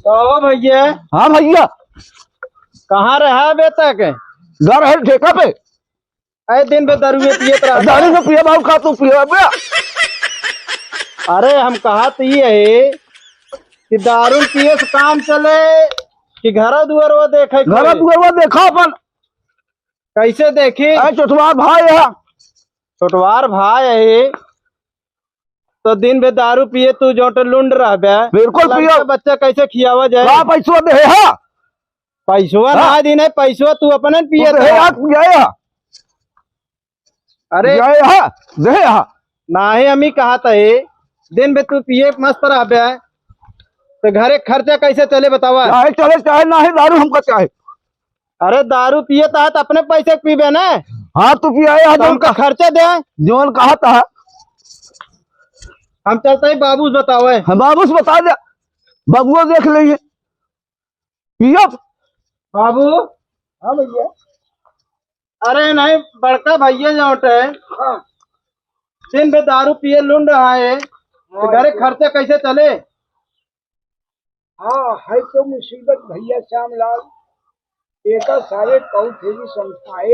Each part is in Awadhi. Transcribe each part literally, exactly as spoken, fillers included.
कहो भैया। हाँ भैया। कहाँ रहा बे तक? घर है ठेका पे। अरे दिन भर दारू में पियत रहा। दारू में पिया बाबू, का तू पिया बे? अरे हम कहा तो ये है कि दारू पिए से काम चले कि घर दुआरवा देखे घर कोई? दुआरवा देखा अपन। कैसे देखी? अरे चोटवार भाई है। चोटवार भाई है। तो दिन भर दारू पिए तू जोटे लुंड रहबे। बिल्कुल लड़का पियो। बच्चा कैसे खियावा जाए? का पैसवा दे है? पैसवा हाँ। ना दिन है, पैसवा तू अपने तू पिए दे था। यार, तू जाए हा। अरे जाए हा, दे हा। नाही, हम ही कहा था ये, दिन भर तू पिए मस्त रहबे, तो घरे खर्चा कैसे चले बतावा? चाहे चले, चाहे नाही, दारू हमका चाहे। अरे दारू पिए ता तो अपने पैसे के पीबे ना। हाँ, तू पियाए हा तो जौन हमका का खर्चा दे। जौन कहा था। हम चलते ही बाबू से बतावे। हाँ, बाबू से बता दे, बाबुओ देख लेंगे। पियब। बाबू। हाँ भैया। अरे नहीं, बड़का भैया जोटे। हाँ। दिन भर दारू पिए लुंड रहा है, तो हाँ, घरे भैया। खर्चा कैसे चले? हाँ, है तो मुसीबत भैया श्यामलाल, एका सारे कऊ थे भी समझाए,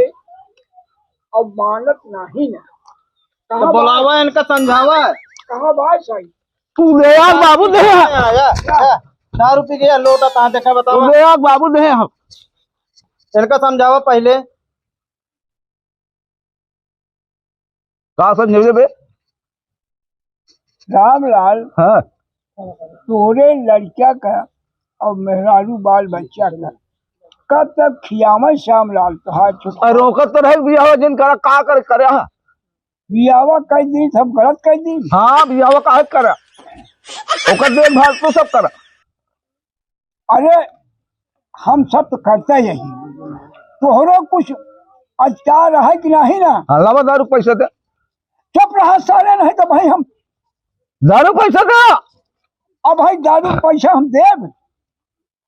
अब मानत नाही ना। तो कहाँ बुलावा बात? इनका, समझावा। कहाँ बात सही? तू दे यार बाबू, दे यार। या, या, या। दारू पी के या लोटा कहाँ देखा बतावा? तू दे यार बाबू, दे हम। इनका समझावा पहले। का समझावे बे? रामलाल, हाँ। तोरे लड़किया का और मेहरारू बाल बच्चा का कब तक खियावे श्यामलाल तोहार छोटका? अरे ओकर तो रहे बियाह जिन करा, का कर, करे, हाँ। बियाह कई दिन, सब गलत कई दिन। हाँ, बियाह का है करा। ओकर देखभाल तो सब करा। अरे, हम सब तो करते ही हैं। तोहरो कुछ अधिकार है कि नहीं ना? हाँ, लावा दारू पैसा दे। चुप रहा सारे, नहीं तो भाई हम दारू पैसा दे। अब भाई दारू पैसा हम देब।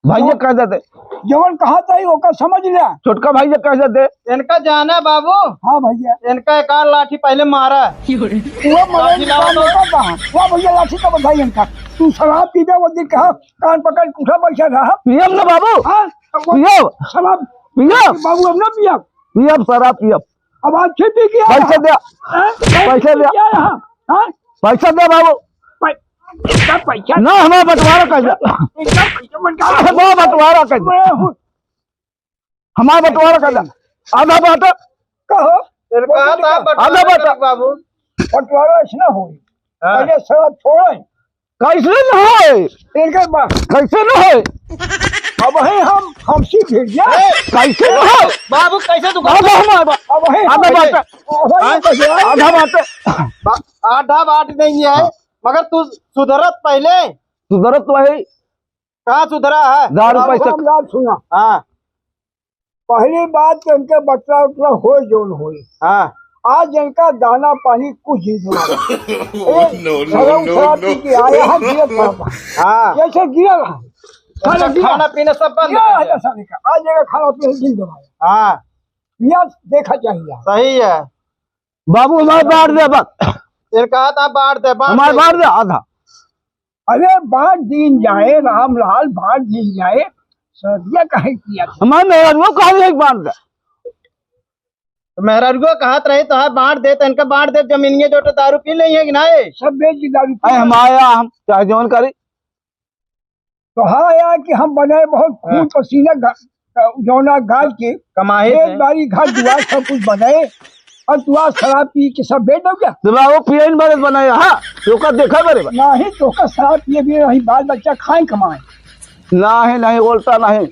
भैया कह देते। जवन कहा था ओका समझ लिया। छोटका भैया कह देते। इनका जाना बाबू। हाँ भैया। इनका एक आध लाठी पहले मारा। वो मरे लाठी लाओ तो। वो भैया लाठी का बताइए इनका। तू शराब पीबे वो दिन कहा कान पकड़ के उठा बैठा रहा। पियब ना बाबू। हाँ? अब वो पियब। शराब पियब। बाबू अब ना पियब। पियब, शराब पियब। अब आज फिर पी के आया पैसा है। दे। हाँ? पैसा दे। पी के आया है। हाँ? पैसा दे बाबू। पै-, इतना पैसा ना, हमारा बंटवारा कर दे। इतना पैसा बंटवारा। हमारा बंटवारा कर दे। मैं हूँ। हमारा बंटवारा कर दे। आधा बाटा। कहो। इनका आधा बाटा। आधा बाटा। बाबू। बंटवारा ऐसे ना होई। हाँ। पहले शराब छोड़े। कैसे न होए? इनके बा- कैसे न होए? अब है हम, हम सीख गया। ए, कैसे न होए? बाबू, कैसे तू बाबू, हमारे बा- अब है आधा हम- बात है। अब है हाँ? तो गया। आधा बात है। बा- आधा बात नहीं है, हाँ। मगर तू सुधरत पहले। सुधरत तो है। कहाँ सुधरा है? दारू बाबू, पैसा। हम बात सुना। हाँ। पहली बात तो इनके बटला उटला होए जौन होए। हाँ। आज इनका दाना पानी कुछ नहीं देवा। ए, no, no, सरऊ no, शराब no। पी के आया है, गिरत पड़ा। हाँ। जैसे गिरल है। खाना अच्छा, पीना। खाना पीना सब बंद ये कर है दिया। जैसा देखा। आज इनका खाना पीना नहीं देवा। हाँ। यह देखा चाहिए। सही है। बाबू, हमारे बांट दे बस। इनका हाथ आप बांट दे, बांट हमारे दे। बांट दे आधा। अरे बांट दीन जाए रामलाल, बांट दीन जाए। सदिया काहे किया? हमारे मेहरारुआ कहा नहीं बांट दे। तो मेहरारुआ कहत रही तो है बांट दे, तो इनका बांट दे, जमीनिया जो तो दारू पी लेंगे कि नहीं? सब बेच के दारू पी अरे हमारे यहाँ हम चाहे जौन करी। तो हाँ यार कि हम बनाए बहुत खून हाँ। पसीना गा-, जौना गाल के कमाए खेत थे। बाड़ी घर दुआर सब कुछ बनाए और तू आज शराब पी के सब बेच दो क्या? तो बाबू पिए न बरस बनाए, हाँ, तोका देखा बरे बा। नहीं, तोका शराब पिए भी नहीं, बाल बच्चा खाए कमाए। नहीं, नहीं, बोलता नहीं।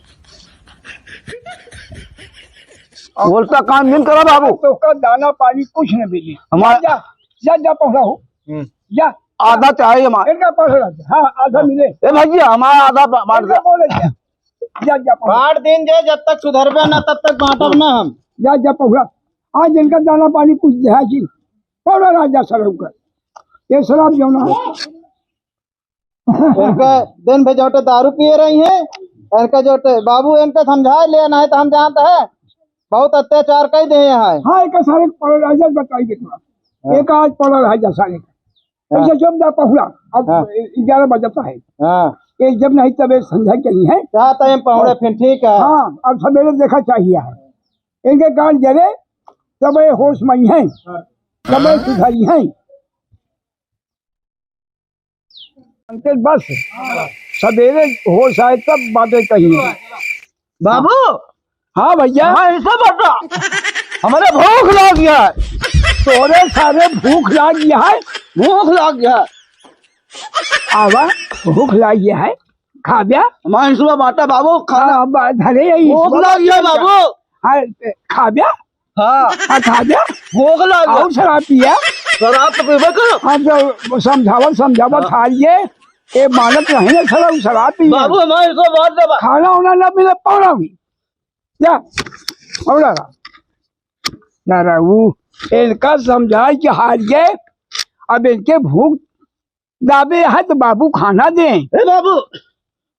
बोलता काम नहीं करा बाबू। तोका दाना पानी कुछ नहीं मिली। हमारा जा, जा, जा, जा पहुँचा हो। हम्म। जा। आधा चाहे हमारा। इनका पहुँचा, हाँ, आधा मिले। ए भैया, हमारा आधा बा-, बांट इनका दे। बोले जा। जा, जा पहुँचा। बांट दिन जे, जब तक सुधरबे ना, तब तक बांटब ना हम। जा, जा पहुँचा। आज इनका दाना पानी कुछ दे जी। पौड़ा राजा सरऊ कर। ये शराब जौना है। इनका दिन भर जोटे दारू पिए रही हैं, इनका जोटे बाबू इनका समझा ले, नहीं तो हम जानते हैं बहुत अत्याचार कर दे हैं। हाँ, एक सारे पड़ल रह जा, बताई दे थोड़ा। हाँ। एक आज पड़ल रह जा सारे का। हाँ। ऐसे जब जा पहुला, अब हाँ। ग्यारह बजता है। हाँ। ये जब नहीं तबे समझा चाहिए। रात में पहुँचे फिर, ठीक है। हाँ, अब सवेरे देखा चाहिए है। इनके गांड जरे, तब ये होश में हैं, तब ये सुधरी हैं। अंकल बस, सवेरे होश आए तब बातें कहिए। बाबू। हाँ भैया। हाँ, ऐसा बता, हमारे भूख लाग गया है। तोरे सारे भूख लाग गया है। भूख लाग गया है। आवा, भूख लाग गया है, खा ब्या। हमारे सुबह बाटा बाबू, खाना। हाँ, बा-, धरे यही भूख सुबह लाग गया है बाबू। हाँ, खा ब्या। हाँ। हाँ, खा ब्या। भूख लाग गया। और शराब पिया। शराब तो पीबे करो। हाँ, तो समझावत, समझावत हाँ। हारिए, ये मानत नहीं है, साला, वो शराब पी बाबू, हमारे को बात दबा। खाना उना ना मिले, पौड़ा हुई। जा, पौड़ा रहा। जा रहा, वो इनका समझाए कि हारिए, अब इनके भूख दाबे है तो बाबू खाना दे। ए बाबू,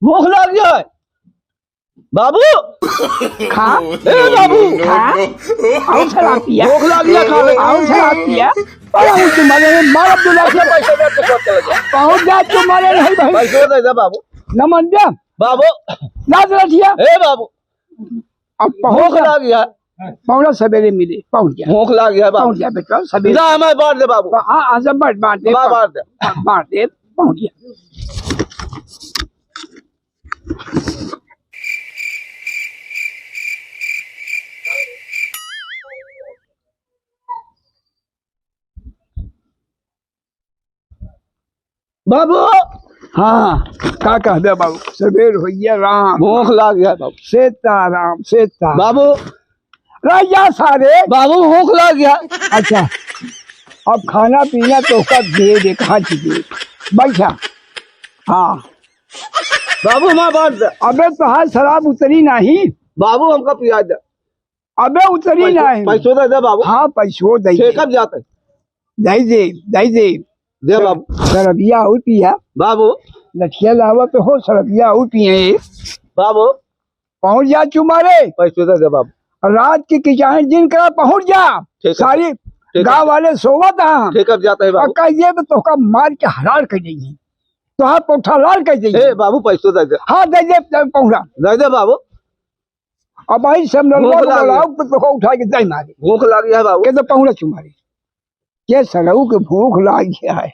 भूख लाग गया है। बाबू। खा। ए बाबू। खा। और शराब पिया। भूख लाग गया, खा ले। और शराब पिया। और हम तुम्हारे मार अब्दुल्ला के पैसे दे के सब चले गए। पहुंच जा तुम्हारे नहीं भाई। पैसे दे दे बाबू। न मन जा। बाबू। लाज रखिया। ए बाबू। अब पहुंच भूख जा। लाग गया। पहुंच सवेरे मिले, पहुंच जा। भूख लाग गया बाबू। पहुंच जा बेटा, सवेरे। ना, हमें बांट दे बाबू। हाँ, हाँ, सब बांट, बांट दे, बांट, बांट दे। बांट दे, पहुंच जा। बाबू। हाँ, का कहबे बाबू, सवेर होइया राम। भूख लाग गया बाबू। सीताराम, सीताराम। बाबू। रह जा सारे। बाबू, भूख लाग गया। अच्छा, अब खाना पीना तो का दे दे, कहाँ से दे? बैठा। हाँ। बाबू, हमार बात दे। अबे, तोहार शराब उतरी नहीं। बाबू, हमका पिया दे। अबे उतरी पैसो, नहीं। पैसो दे दे बाबू। हाँ, पैसो दे दे। ठेका जाता है। दे दे, दे दे। दे बाबू। शरबिया और पिया। बाबू। लठिया लावा तो हो, शरबिया और पिए। बाबू। पहुँच जा चुमारे। पैसो दे दे बाबू। रात की किचाहन दिन करा पहुँच जा। ठीक है। सारी ठीक है। गाँव वाले सोवत हैं। ठीक है, जाता है बाबू। और कहिए तो तोहका मार के हलाल कर देंगे। तोहार पोठा लाल कर देंगे। ए बाबू, पैसो दे दे। हाँ, दे दे, पहुँचा। दे दे बाबू। अब भाई सब नलवा भूख को लाग बुलाओ, गया। तो तोहका उठा के दे मारे। भूख लाग गया है बाबू। के तो पहुँचा चुमारे। के सरऊ के भूख लाग गया है।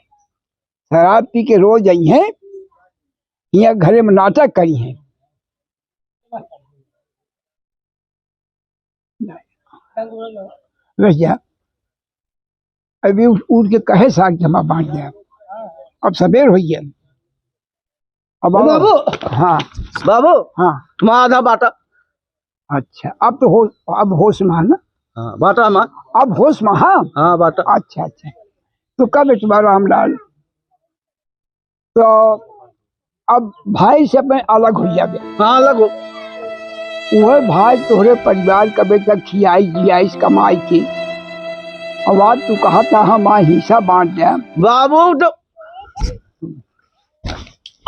शराब पी के रोज आई हैं, यहाँ घरे में नाटक करी हैं। रह जा। अभी उठ, उठ के कहे साग जमा बांट दे। अब सबेर हो गया। अब बाबू। हाँ। बाबू। हाँ। तुम्हारा आधा बाटा। अच्छा, अब तो होश, अब होश में है ना? हाँ, बाटा हमार। अब होश में, हाँ? हाँ, बाटा। अच्छा, अच्छा। तो कब बेटवा रामलाल? तो अब भाई से अपने अलग हो जाबे। हाँ, अलग हो। वह भाई तोहरे परिवार कबे तक खियाई जियाई कमाई के। अब आज तू कहा था हम हिस्सा बांट दे। बाबू तो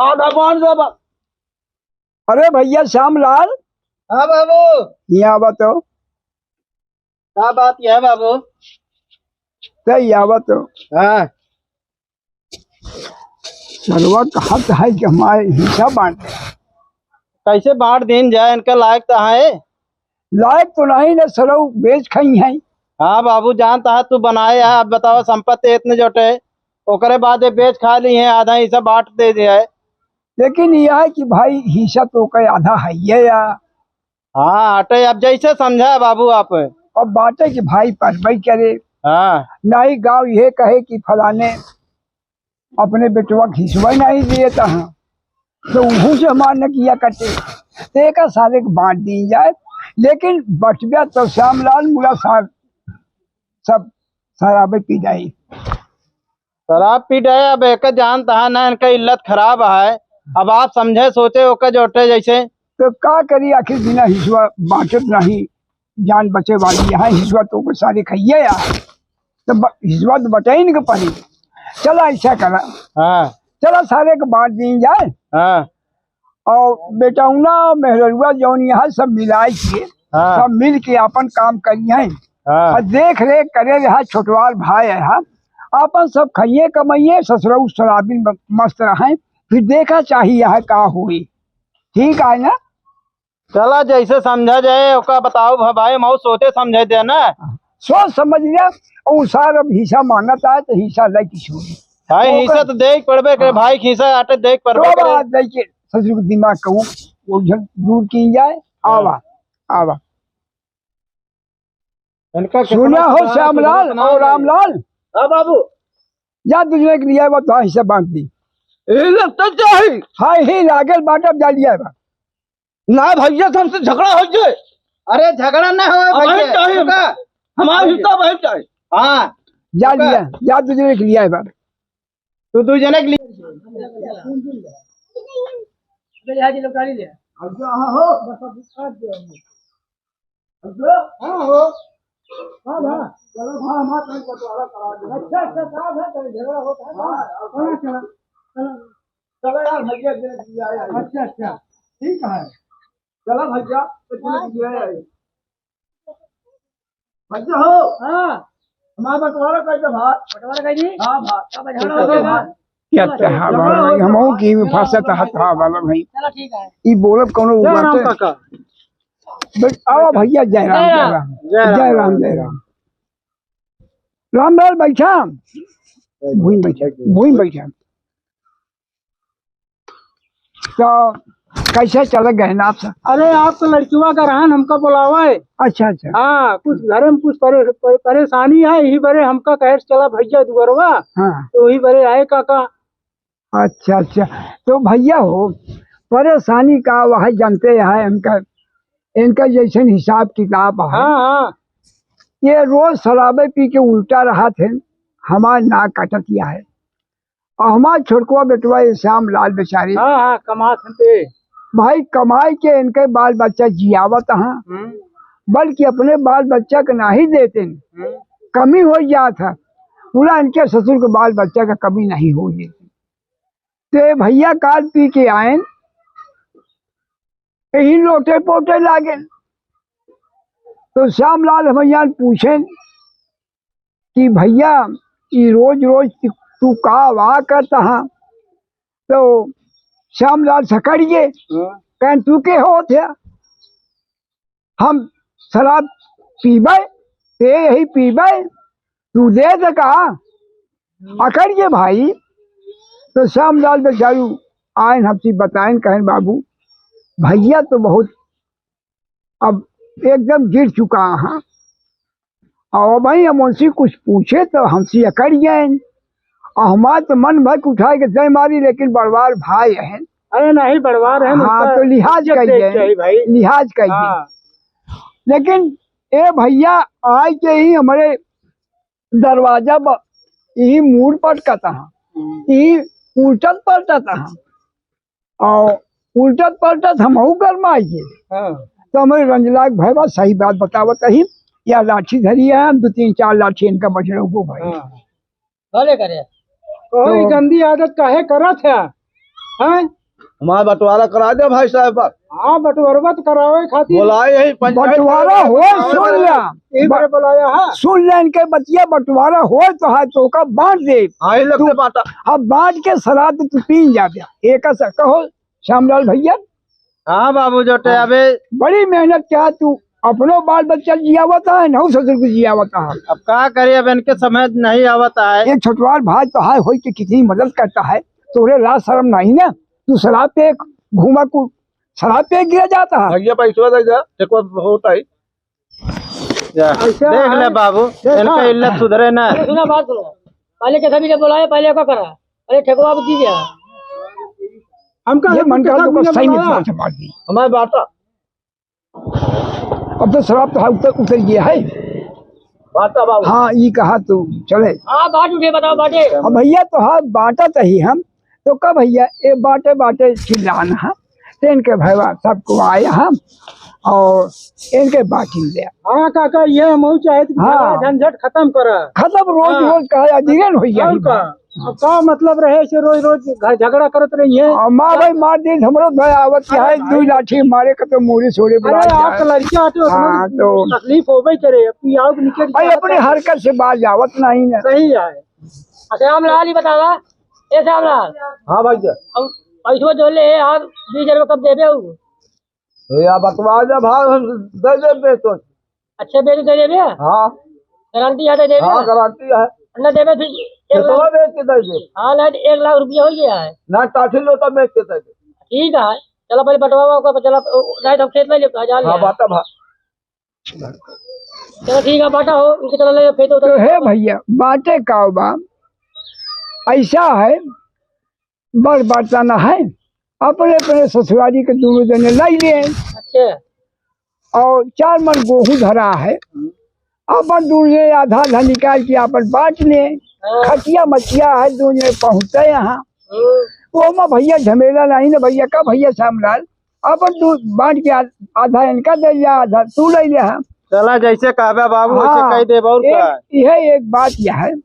आधा बांट दे बा-, अरे भैया श्यामलाल। हाँ बाबू। यहाँ आवा तो। का बात यह है बाबू? ते यहाँ आवा तो। हाँ। सरवा कहत है कि हमारे हिस्सा बांट। कैसे बांट दीन जाए, इनका लायक तो है। लायक तो नहीं ना सरऊ, बेच खाई है। हाँ बाबू, जानता है तू बनाए है, अब बताओ संपत्ति इतने जोटे, ओकरे बाद ये बेच खा ली है, आधा हिस्सा बांट दे दिया है। लेकिन यह है कि भाई हिस्सा तो का आधा है ये या। हाँ, अटे अब जैसे समझा है बाबू आप। अब बाटे कि भाई परबई करे। हाँ। नहीं गाँव ये कहे कि फलाने अपने बेटवा के हिस्सा नहीं दिए तो हाँ, तो उहू से हमार न किया कटे। तो एक सारे को बांट दी जाए, लेकिन बटबिया तो श्यामलाल मुला सार सब शराबे पी जाए। शराब पी जाए, अब एक जान तहा ना, इनका इल्लत खराब है। अब आप समझे सोचे ओकर जोटे जैसे। तो का करी, आखिर बिना हिस्सा बांटत नहीं, जान बचे वाली यहाँ हिस्सा तो को सारे खाइए यार। तो ब-, हिस्सा तो बटे इनके पड़ी। चला ऐसा करा। हाँ। चला सारे को बांट दी जाए। हाँ। और बेटौना मेहररुआ जौन यहाँ सब मिलाई के, हाँ। सब मिल के अपन काम करी हैं। हाँ। और देख रेख करे रहा छोटवार भाई है, हाँ। अपन सब खाइए कमाइए, ससुरऊ शराबी म-, मस्त रहें। फिर देखा चाहिए है का होई। ठीक है ना? चला, जैसे समझा जाए, ओका बताओ भ-, भाई, मऊ सोचे समझे दे ना। सोच समझ लिया, और सार अब हिस्सा मांगत आए, तो हिस्सा लेके छोड़ी। भाई, ओकर हिस्सा तो देख पड़बे करे, हाँ। भाई, हिस्सा आटे देख पड़बे तो करे। बात लेके ससुर के दिमाग कहूँ, वो झन दूर की जाए। हाँ। आवा, आवा। इनका कितना सुना हो सुधार श्यामलाल सुधार और बनाए। रामलाल? हाँ बाबू। जा दूसरे के लिए बता, हिस्सा बांट दी। ए, लगता चाही। हाँ, ही लागल बांटब, जा लिया बा। ना भैया, तो हमसे झगड़ा हो जाए। अरे, झगड़ा ना होए अब भैया, चाही हमका। हमका। हमारा हिस्सा भाई चाही। हाँ। जा लिया, जा दूसरे के लिए बा। तू दू जने के लिए। हाँ, हो। हाँ, हाँ। चलो, हाँ, हाँ, तनी बंटवारा करा दे। अच्छा, अच्छा, का है, तनी झगड़ा होता है, हाँ, हाँ। चलो, चलो, चलो। चलो यार, भैया, दे दिया यार। अच्छा, अच्छा, ठीक है। चलो भैया, तो दे दिया यार। भैया हो। हाँ। हमारा बंटवारा कर दे भाई। बंटवारा कर दी? हाँ भाई। अब झगड़ा हो गया भाई। या चलो, तहा चलो, वाला चलो, नहीं, हमहू की में फंसा तहा, तहा वाला नहीं। चलो, ठीक है। ई बोलब कौनो जय राम बाटे? काका। बस, आओ भैया, जय राम, जय जय राम। राम। जय राम। जय राम, जय राम। रामलाल बैठा, भूमि बैठा, भूमि बैठा। तो कैसे चले गए ना आप सब? अरे, आप तो लड़किवा का रहन हमका बुलावे। अच्छा, अच्छा। हाँ, कुछ घरे में कुछ परे-, परे-, परेशानी है, यही बरे हमका कहे चला भैया दुअरवा। हाँ। तो वही बरे आए काका। अच्छा, अच्छा। तो भैया हो, परेशानी का वह जानते हैं, इनका, इनका जैसन हिसाब किताब है। हाँ, हाँ। ये रोज शराबे पी के उल्टा रहत हैं, हमार नाक काटत या है। और हमार छोटकवा बेटवा ये श्याम लाल बेचारे। हाँ, हाँ, कमात हैं ते। भाई, कमाई के इनके बाल बच्चा जियावत हैं, हम्म। बल्कि अपने बाल बच्चा के नाही देते, हम्म। कमी हो जात है, पूरा इनके ससुर के बाल बच्चा का कमी नहीं हो जाती। ते भैया काल पी के आएन, यही लोटे पोटे लागेन। तो श्यामलाल भैया पूछेन कि भैया, ई रोज रोज तू, तू का वा करता हा? तो श्यामलाल सकड़ गे, हाँ। कहन, "तू के होत है?" हम शराब पीबे, ते यही पीबे, तू दे दे कहा, अकड़ के भाई। तो श्यामलाल बेचारू आयन हमसे बतायन, कहन, "बाबू, भैया तो बहुत अब एकदम गिर चुका है, और भाई हम उनसे कुछ पूछे तो हमसे अकड़ गए, और हमार तो मन भर उठाए के जय मारी, लेकिन बड़वार भाई है।" अरे नहीं, बड़वार है, हाँ, उनका तो लिहाज इज्जत कहिए, देख के ही भाई। लिहाज कहिए। हाँ। लेकिन ए भैया, आए के ही हमरे दरवाजा पर यही मुड़ पटकत हा, हम्म। यही उल्टत पलटत हा, और उल्टत पलटत हमहू गरमाइए। हाँ। तो हमें रंजलाल भाई बा सही बात बतावत ही, या लाठी धरी है, हम दो तीन चार लाठी इनका बजरौगो भाई। हाँ। भले करे। कहो, ई तो गंदी आदत काहे करत है? हैं? हमार बंटवारा करा दे भाई साहब पर। हाँ, बंटवारवा तो करावे खातिर। बोलाए यही पंचायत बंटवारा में होए, बोलाए सुन वाले। ला। यही ब-, बरे बोलाया है। सुन ले इनके बतिया, बंटवारा होए तो है तो का बांट दे। हाँ, ये लोग तू से बांटा। अब बांट के शराब तो तू पीन जा दे। एक ऐसा कहो, श्यामलाल भैया। हाँ बाबू, जो टे हाँ। अबे बड़ी मेहनत क्या तू अपनो बाल बच्चा जियावत है, नौ ससुर को जियावत है। अब का करे, अब इनके समझ नहीं आवत है। एक छोटवार भाई तो है, होई के कितनी मदद करता है, तोरे लाज शर्म नहीं ना? तू शराब पे घूमा को, शराब पे गिरा जाता है। भैया पैसवा दे जा, एक बार होता है। जा, ऐसा देख ले है। बाबू, देखा। इनका इल्लत सुधरे ना। अरे सुना बात सुनो, पहले कैसा भी जब बुलाया, पहले का करा। अरे ठेकवा अब दीजिए। हमका ये हम मन का कैसा तो भी बस जब सही में बुलाया। थोड़ा सा बात दी। हमारे बाटा। अब तो शराब तो उतर, उतर गया है। बाटा बाबू। हाँ, ये कहा तू चले। हाँ, बात उठे, बताओ, बाटे। अब भैया तो हाँ, बाटा तो ही हम। तो का भैया, ये बाटे, बाटे चिल्लान है। तो इनके भैया सबको आए हम और इनके बाटी ले। हाँ काका, ये हम चाहे तो हाँ। झगड़ा झंझट खत्म करा। खत्म, रोज हाँ। रोज कहा, अजीरन हो गया और ही का? बात। अब का मतलब रहे से रोज रोज घ-, झगड़ा करत रही है? और माँ भाई मार दे, हमरो भय आवत है, अरे दू भाई। लाठी मारे के तो मूड़ी छोड़े अरे बुला आप जाए। तो लड़के आते हो, हाँ, तुम्हें तो तकलीफ होबे करे, अब तू आओ के निकल अरे जाओ। अपने हरकत से बाज आवत नहीं ना। सही है। अच्छा, हम लाल ही बतावा। ए श्यामलाल। हाँ भैया। हम पैसवा जो ले यार, बीस हजार रुपया कब देबे उ? ए यार, बतवा दे भाव, हम दे दे बेच तो। अच्छा, बेच दे देबे? हाँ। गारंटी है, दे देबे? हाँ, गारंटी है। ना देबे फिर एक खेतवा लाख। बेच के दे दे। हाँ, ना, एक लाख रुपया हो गया है। ना, टाठी लोटा बेच के दे दे। ठीक है, चला पहले बंटवावा ओकर, चला, ओ, नहीं तो हम खेत में ले, हजार हाँ, ले। बाटा भा। चलो ठीक है, बाटा हो, उनके चला ले, खेत उतर। तो हे भैया, बाटे का बा, ऐसा है, बड़ बाटा ना है, अपने अपने ससुरारी के दोनों जने लाई ले। अच्छा। और चार मन गेहूं धरा है, अपन दोनों जने आधा आधा निकाल के अपन बांट ले। हाँ। खटिया मचिया है, दोनों जने पहुंचे यहाँ। हम्म। वो में भैया झमेला नहीं ना भैया, का भैया श्यामलाल, अपन दू बांट के आ-, आधा इनका दे लिया, आधा तू ले लिया। चला, जैसे कहबे बाबू, वैसे हाँ, कह देब, और एक, का? यह एक बात यह है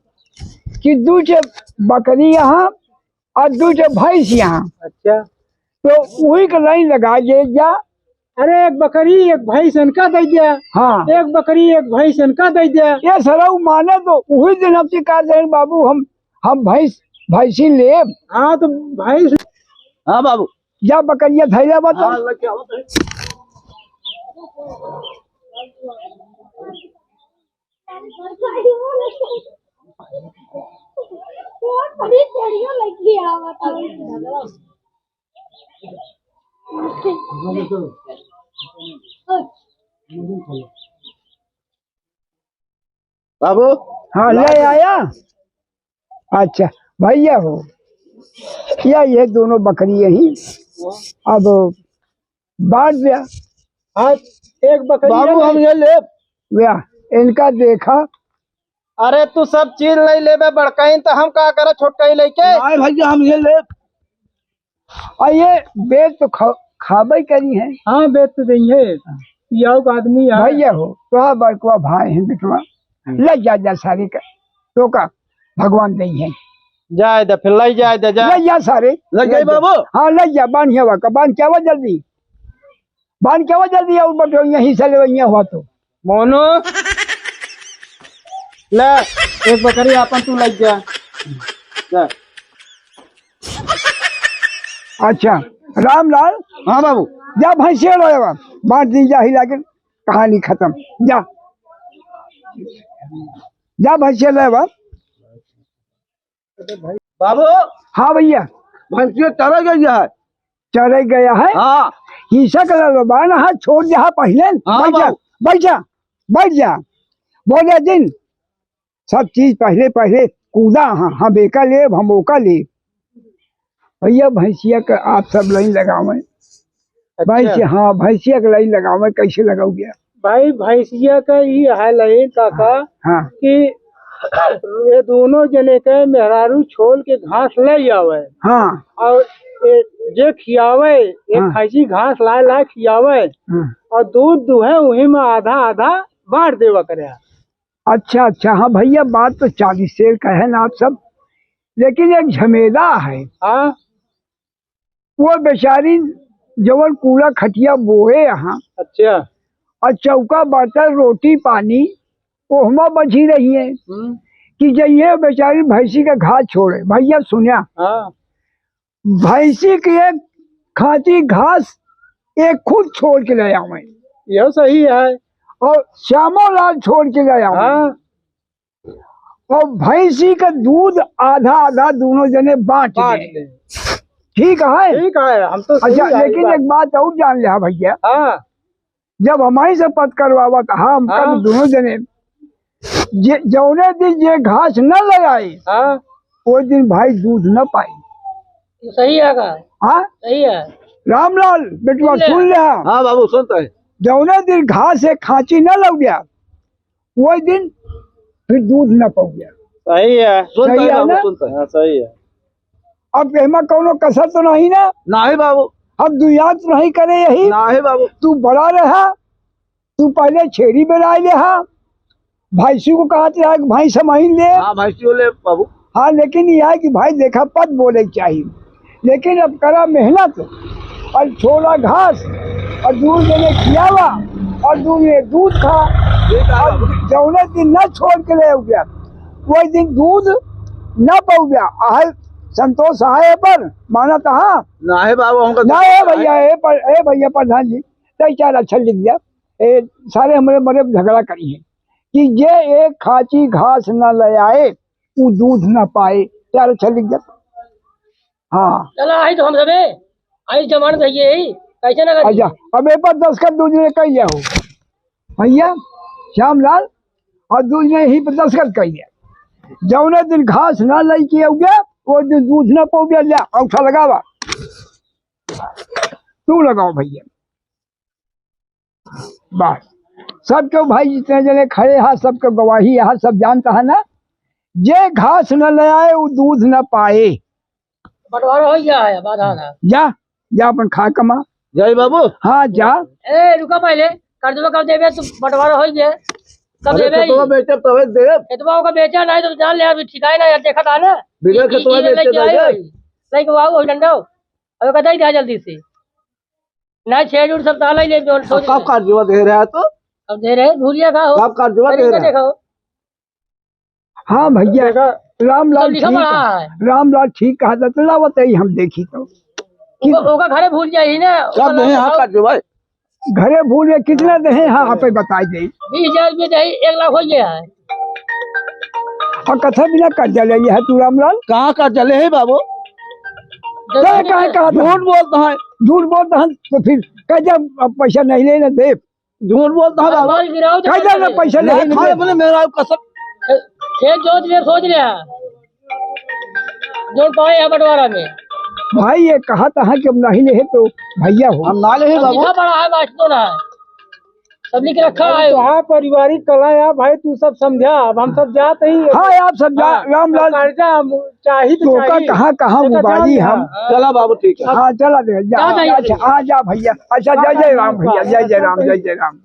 कि दू ठे बकरी यहाँ और दू ठे भैंस यहाँ। अच्छा। तो वही के लाइन लगा दे जा। अरे, एक बकरी, एक भैंस इनका दे दिया। हाँ। एक बकरी, एक भैंस इनका दे दिया। ये सरऊ माने तो वही दिन हमसे कहा दे, "बाबू, हम, हम भैंस, भैंसी लेब।" हाँ, तो भैंस। हाँ बाबू। जा बकरिया धैले बा तो। हाँ, लग गया, बता। बाबू, हाँ, ले आया। अच्छा, भैया हो, या ये दोनों बकरी यही, अब बांट दिया। हाँ, एक बकरी बाबू, ये हम ले। ये ले। या, इनका देखा। अरे, तू सब चीज नहीं लेबे, बड़काइन, तो हम का करे छोटकाइन लेके? नहीं भैया, हम ये ले। और ये बेच तो खा-, खाबे करी है। हाँ, बेच तो देंगे। पियाऊ का आदमी है। भैया हो, तो बड़कवा भाई है बेटवा। हम्म। ले जा, जा सारे का। तो का भगवान दे है। जाए दे, फिर ले जाए दे, जा। ले जा सारे। ले जाए ले जा। बाबू। हाँ, ले जा, बांध के आवा, बांध के आवा जल्दी। बांध के आवा जल्दी, और बटो यहीं से ले, यहीं हुआ तो। मोनू, ले, एक बकरी आपन तू ले जा। जा। अच्छा, रामलाल। हाँ बाबू। जा भैंसिया ले आवा, बांध दी जा, हिला के कहानी खत्म। जा, जा भैंसिया ले आवा। बाबू। हाँ भैया। भैंसिया चरे गया है। चरे गया है? हाँ। हिंसा कर लो, बान हाथ छोड़ दे, हाँ, पहले। हाँ, बैठ जा, बाबू। बैठ जा, बैठ जा। बोले दिन, सब चीज पहले, पहले कूदा, हाँ, हम एका लेब, हम ओका लेब। भैया, भैंसिया का आप सब लाइन लगावें। अच्छा। भैंस, हाँ, भैंसिया के लाइन लगावे, कैसे लगाओगे? भाई, भैंसिया का ई है लाइन, काका, हाँ। कि ये दोनों जने के मेहरारू छोल के घास ले आवे। हाँ। और ये जे खियावे, ये हाँ। खैंची घास लाए लाए खियावे। हाँ। और दूध दुहे, वही में आधा आधा बांट देवा करे। अच्छा, अच्छा, हाँ भैया, बात तो चालीस शेर का है ना आप सब, लेकिन एक झमेला है। हाँ। वो बेचारी जवन कूड़ा खटिया बोए यहाँ। अच्छा। और चौका बर्तन रोटी पानी ओहमा बझी रही है। हम्म। कि जइहे बेचारी भैंसी के घास छोड़े। भैया सुन्या। हाँ। भैंसी के एक खांची घास एक खुद छोड़ के ले आवे। यह सही है। और श्यामो लाल छोड़ के ले आवे। हाँ। और भैंसी का दूध आधा आधा दोनों जने बांट बांट ले। ले। ठीक है? ठीक है, हम तो सही अच्छा, है, लेकिन बात। एक बात और जान लिया भैया। हाँ। जब हमारी से पत करवावत, हम हाँ। कब दोनों जने, जे, जौने दिन जे घास न लगाई, हाँ। वो दिन भाई दूध न पाई। तो सही है का? हाँ? सही है। रामलाल, बेटवा सुन ले। सुन ले। हाँ बाबू, सुनता है। जौने दिन घास से खांची न लग गया, वही दिन फिर दूध न पौया। सही है। सुनता सही है है बाबू, ना? सुनता है। हाँ, सही है। अब एमा कौनो कसर तो नहीं ना? नहीं बाबू। अब दुयात नहीं करे यही? नहीं बाबू। तू बड़ा रहा, तू पहले छेड़ी बेराए ले हा, भैंसी को कहत रहा कि भैंस हम ही ले। हाँ, भैंसी ले बाबू। हाँ, लेकिन यह है कि भाई देखा पद बोले के चाहिए। लेकिन अब करा मेहनत और छोला घास और दूध देने खियावा और दूध में दूध खा। ठीक है और बाबू। जौने दिन न छोड़ के ले गया, वही दिन दूध न पौया। आहल संतोष है पर मानत हा। ना है बाबू, हमका ना है भैया, ए पर, ए भैया प्रधान जी, तै चार अक्षर लिख दिया। ए, सारे हमरे मरे झगड़ा करी हैं कि जे एक खाची घास न ले आए, उ दूध न पाए। चार अक्षर लिख दिया। हाँ। चला, आई तो हम सबे, आई जमानत है ये, कैसे ना करी? अच्छा, अब ए पर दस्तखत दूध ने कही हो भैया श्यामलाल, और दूध ने ही पर दस्तखत कही है। जौने दिन घास ना लेके आओगे, वो दिन दूध ना पाओगे। ले, अंगूठा लगावा, तू लगाओ भैया। बस, सबके भाई जितने जने खड़े हैं, सबके गवाही है, सब जानता है ना, जे घास न ले आए, वो दूध न पाए। बंटवारा हो गया है, अब आधा आधा। जा, जा अपन खा कमा। जय बाबू। हाँ, जा। ए, रुका पहले, कर्जवा कब देबे? तू बंटवारा हो गया, कब अरे, देबे खेतवा ई? बेचब तबे देब। खेतवा ओका बेचा नहीं तो जान ले, अभी ठिकाए ना यार, देखा था ना। बिना ई, ई, खेतवा ई बेचे लेके आए जाए। भाई। लेके आओ, वही डंडो। अब ओका दे दिया जल्दी से। ना छेड़ उड़ सब ताला ही ले, जो अब कब कर्जवा दे रहा है तो? अब दे रहे, भूलिया का हो। कब कर्जवा अरे, दे इनका रहा है? देखो। हाँ भैया, देखा, रामलाल सब लिखा ठीक पड़ा है। है। रामलाल ठीक कहा था, तो लावत है, हम देखी तो। ओका, ओका घरे भूल जाई ना, कब ओका दे, नाम हाँ, बताओ। कर्जवा? घरे भूल गए, कितना दे हैं? हाँ, आप ही बताई दे। बीस हजार रुपये दे, एक लाख हो गया है। और कथा बिना कर्जा ले लिया है तू रामलाल? कहाँ कर्जा ले है बाबू? तो ये काहे कहा था? झूठ बोलता है। झूठ बोलता है, तो फिर कर्जा अब पैसा नहीं लेना दे। झूठ बोलता है बाबू। माल गिराओ तो कर्जा ना पैसा ले, नहीं खाए ले। बोले मेरा कसम। खेत जोत ले सोच ले। जोन पाए है बंटवारा में। भाई, ये कहा था कि हम नहीं ले तो भैया हो। हम ना ले अब बाबू। लिखा पड़ा है, बात तो ना है। सब लिख रखा है। तो हाँ, पारिवारिक कला है भाई, तू सब समझा। अब हम सब जात ही। हाँ, आप सब जा, हाँ, रामलाल। तो कर्जा हम चाही तो तो ओका चाही। कहाँ, कहाँ तो उबारी जान हम? हाँ। चला बाबू, ठीक है। हाँ, चला दे, जा। जा, जा, अच्छा, जा। हाँ, जा भैया। अच्छा, जय जय राम भैया, जय जय राम, जय जय राम।